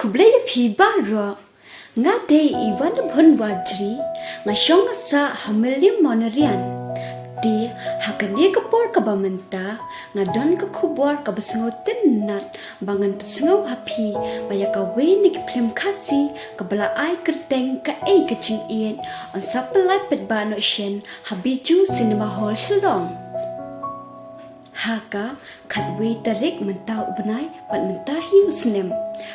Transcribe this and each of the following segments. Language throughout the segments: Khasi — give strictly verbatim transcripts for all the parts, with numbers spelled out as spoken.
Khublei ïa phi baroh. Nga dei i Wanabhun Warjri, nga shong nga sah ha Mylliem Mawna Rian. Te, ha kane ka por kaba mynta, nga don ka khubor kaba sngewtynnat, ba ngan pynsngew ha phi, ba ïa kawei na ki phlim Khasi, kaba la ai kyrteng Kaei ka Jingïeit, yn sa pyllait paidbah noh shen, ha Bijou Cinema Hall Shillong. Ha ka khatwei tarik mynta u bnai, bad mynta hi u snem.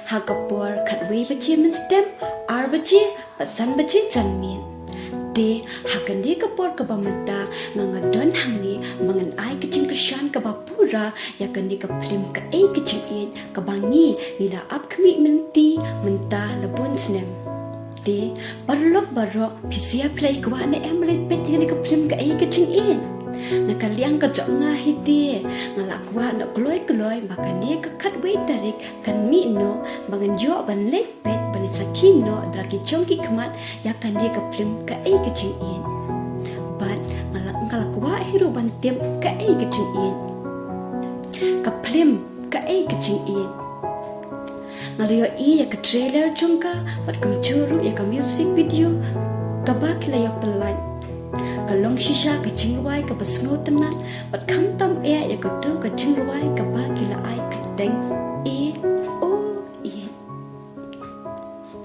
Ha ka por khatwei baje mynstep, ar baje, bad san baje janmiet. Te, ha kane ka por kaba mynta, nga nga don hangne, ba ngan ai ka jingkyrshan kaba pura, ïa kane ka phlim Kaei ka Jingïeit, kaba ngi, ngi la ap khmih mynta, mynta la bun snem. Te, paralok baroh, phi sngewbha phi la kwah ne em leit peit ïa kane ka phlim Kaei ka Jingïeit. Na ka liang ka jong nga hi te, nga la kwah noh kloi kloi, ba kane ka khatwei tarik, kan mih noh, ba ngan ïoh ban leit peit, ban leit sakhi noh, da la ki jong ki khmat, ïa kane ka phlim Kaei ka Jingïeit. Bad, nga la, nga la kwah hi ruh ban tip, kaei ka jingïeit. Ka phlim, Kaei ka Jingïeit. Nga la ïohi ïa ka trailer jong ka, bad kumjuh ruh ïa ka music video, kaba ki la ïoh pyllait. Ka long shisha ka jingrwai kaba sngewtynnat, bad khamtam eh ïa katu ka jingrwai kaba ki la ai kyrteng Ïeit, oh Ïeit.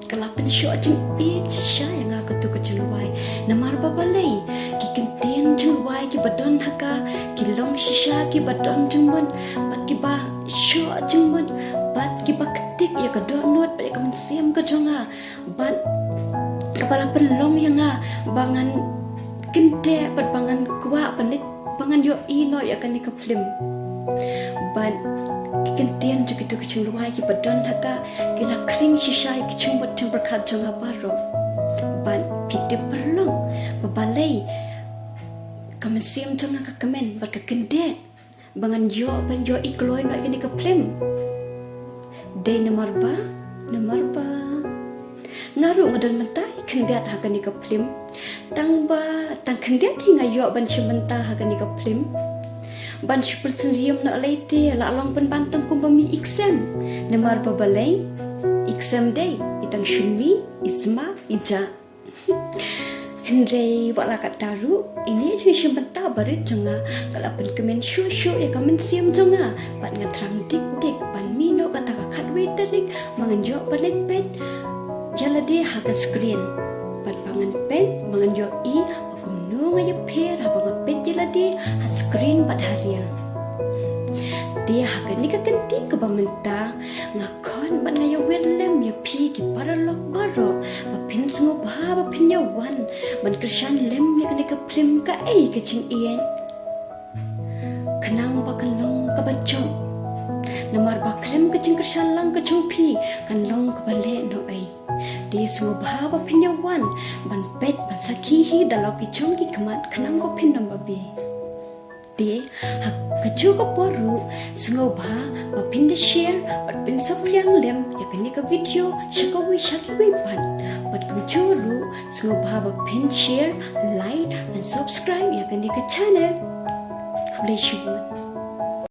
Ka la pynshoh jingïeit shisha ïa nga katu ka jingrwai. Namar ba balei, ki kyntien jingrwai kiba don ha ka, ki long shisha kiba don jingmut, bad kiba shoh jingmut, bad kiba ktik ïa ka dohnud, bad ïa ka mynsiem ka jong nga. Bad kaba la pynlong ïa nga, ba ngan kyndit, bad ba ngan kwah, ba leit, ba ngan ïohi noh ïa kane ka phlim. Bad ki kyntien jong kitu ki jingrwai kiba don ha ka, ki la khring shisha ïa ki jingmut jingpyrkhat jong nga baroh. Bad phi tip paralok, ba balei, ka mynsiem jong nga ka kmen, bad ka kyndit, ba ngan ïoh, ban ïohi kloi noh ïa kane ka phlim. Dei namar ba, namar ba nga ruh nga don mynta hi khyndiat ha kane ka phlim. Tang ba, tang khyndiat hi nga ïoh ban shim bynta ha kane ka phlim. Ban shu pynsyriem noh lei te, la long pynban tang kumba mih exam. Namar ba balei, exam dei, i tang shu mih, i sma, i jah. Hynrei wat la katta ruh, ine i jingshim bynta barit jong nga, ka la pynkmen shuh shuh ïa ka mynsiem jong nga, bad nga thrang dik dik, ban mih noh kata ka khatwei tarik, ba ngan ïoh ban leit peit ïa lade ha ka screen. Bad ba ngan peit, ba ngan ïohi, ba kumno nga ïapher, haba nga peit ïa lade, ha screen bad ha reel. Te ha kane ka kynti kaba mynta, nga khot bad nga ïawad lem ïa phi ki paralok baroh, ba phin sngewbha ba phin ïawan, ban kyrshan lem ïa kane ka phlim Kaei ka Jingïeit. Khnang ba kan long kaba jop. Namar ba khlem ka jingkyrshan lang ka jong phi, kan long kaba leh noh ei. Te sngewbha ba phin ïawan, ban peit, ban sakhi hi da la ki jong ki khmat khnang ba phin ym babe. Te, ha kajuh ka por ruh, sngewbha, ba phin da share, bad phin saphriang lem, ïa kane ka video, sha kawei sha kiwei pat. Bad kumjuh ruh, sngewbha ba phin share, like, and subscribe, ïa kane ka channel. Khublei shibun.